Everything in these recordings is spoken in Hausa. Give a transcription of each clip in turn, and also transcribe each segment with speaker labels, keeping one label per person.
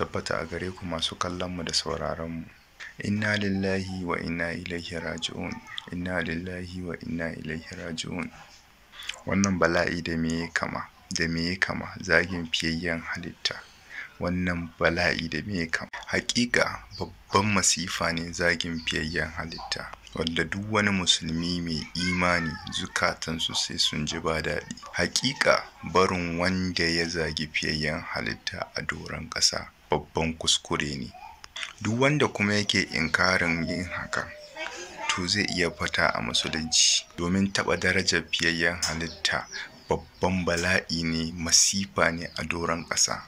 Speaker 1: Tabbata a gare ku masu kallon mu da sauraron mu. Inna lillahi wa inna ilaihi raji'un. Inna lillahi wa inna ilaihi raji'un. Wannan bala'i da me ya kama, da me ya kama zagin fiyayyen halitta. Wannan bala'i da me ya kama. Haƙiƙa babban masifa ne zagin fiyayyen halitta, wanda duk wani musulmi mai imani zukatansu sai sun ji ba daɗi. Haƙiƙa barin wanda ya zagi fiyayyen halitta a doron ƙasa babban kuskure ne. Duk wanda kuma yake inkarin yin haka, to zai iya fita a musulunci, domin taɓa darajar fiyayyen halitta babban bala'i ne, masifa ne a doron ƙasa.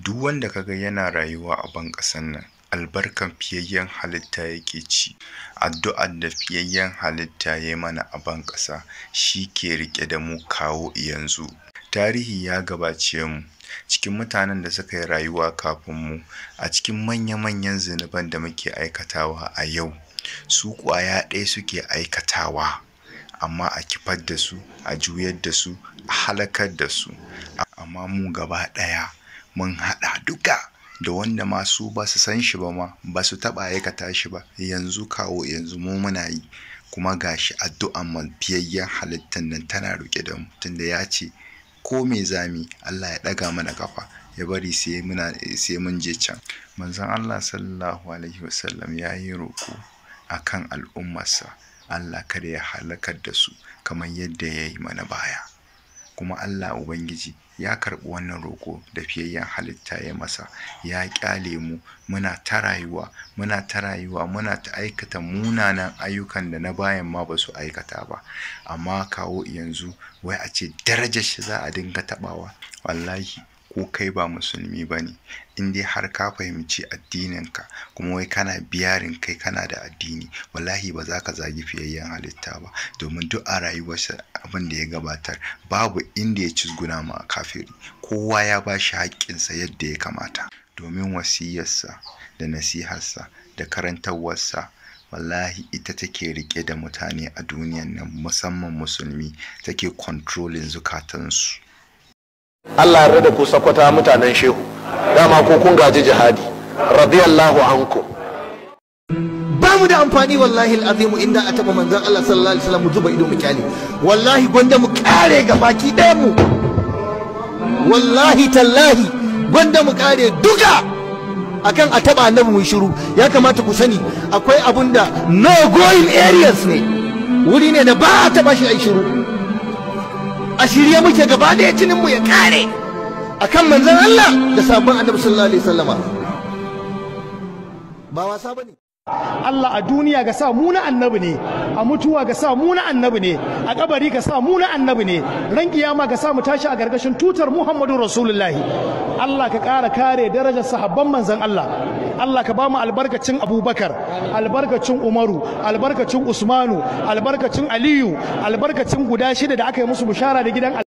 Speaker 1: Duk wanda kaga yana rayuwa a ban ƙasan nan, albarkan fiyayyen halitta yake ci. Addu'ar da fiyayyen halitta ya mana a ban ƙasa shi ke riƙe da mu kawo yanzu. Tarihi ya gabace mu, cikin mutanen da suka yi rayuwa kafin mu, a cikin manya-manyan zunuban da muke aikatawa a yau, su ƙwaya ɗaya suke aikatawa, amma a kifar da su, a juyar da su, a halakar da su. Amma mu gaba ɗaya mun haɗa duka da wanda ma su ba su san shi ba ma, ba su taɓa aikata shi ba, yanzu kawo yanzu mu muna yi. Kuma gashi addu'an mu fiyayyen halittan nan tana riƙe da mu, tunda ya ce ko me zami Allah ya ɗaga mana ƙafa ya bari sai muna sai mun je can. Manzon Allah sallallahu alaihi wasallam ya yi roƙo akan al'ummarsa, Allah kada ya halakar da su kamar yadda ya yi mana baya. Kuma Allah Ubangiji ya karɓi wannan roƙo da fiyayyen halitta ya masa, ya ƙyale mu muna ta rayuwa, muna ta rayuwa, muna ta aikata munanan ayyukan da na bayan ma ba su aikata ba. Amma kawo yanzu wai a ce darajar shi za a dinga taɓawa. Wallahi ko kai ba musulmi ba ne, in dai har ka fahimci addininka kuma wai kana biyarin kai kana da addini, wallahi ba za ka zagi fiyayyen halitta ba. Domin duk a rayuwarsa abin da ya gabatar babu inda ya cizguna ma kafiri, kowa ya ba shi haƙƙinsa yadda ya kamata. Domin wasiyarsa da nasiharsa da karantarwarsa wallahi ita take riƙe da mutane a duniyan nan, musamman musulmi, take controlling zukatansu.
Speaker 2: Allah yarda da ku Sakkwata mutanen Shehu, dama ko kun gaji jihadi, radiyallahu anku.
Speaker 3: Ba mu da amfani wallahi al'azimu inda a taɓa manzon Allah sallallahu alaihi wasallam mu zuba ido mu kyale. Wallahi gwanda mu kare ga baki ɗayan mu, wallahi tallahi gwanda mu kare duka akan a taɓa annabi mu shiru. Ya kamata ku sani akwai abun da no going areas ne, wuri ne da ba a taɓa shi a shiru. A shirye muke gaba ɗaya jinin mu ya kare akan manzon Allah da sabon annabi sallallahu alaihi wasallama, ba wasa bane.
Speaker 4: Allah a duniya ga sa mu na annabi ne, a mutuwa ga sa mu na annabi ne, a kabari ga sa mu na annabi ne, ran kiyama ga sa mu tashi a gargashin tutar Muhammadu Rasulullahi. Allah ka ƙara kare darajar sahabban manzon Allah. Allah ka ba mu albarkacin Abubakar, albarkacin Umaru, albarkacin Usmanu, albarkacin Aliyu, albarkacin guda shida da aka yi musu bishara da gidan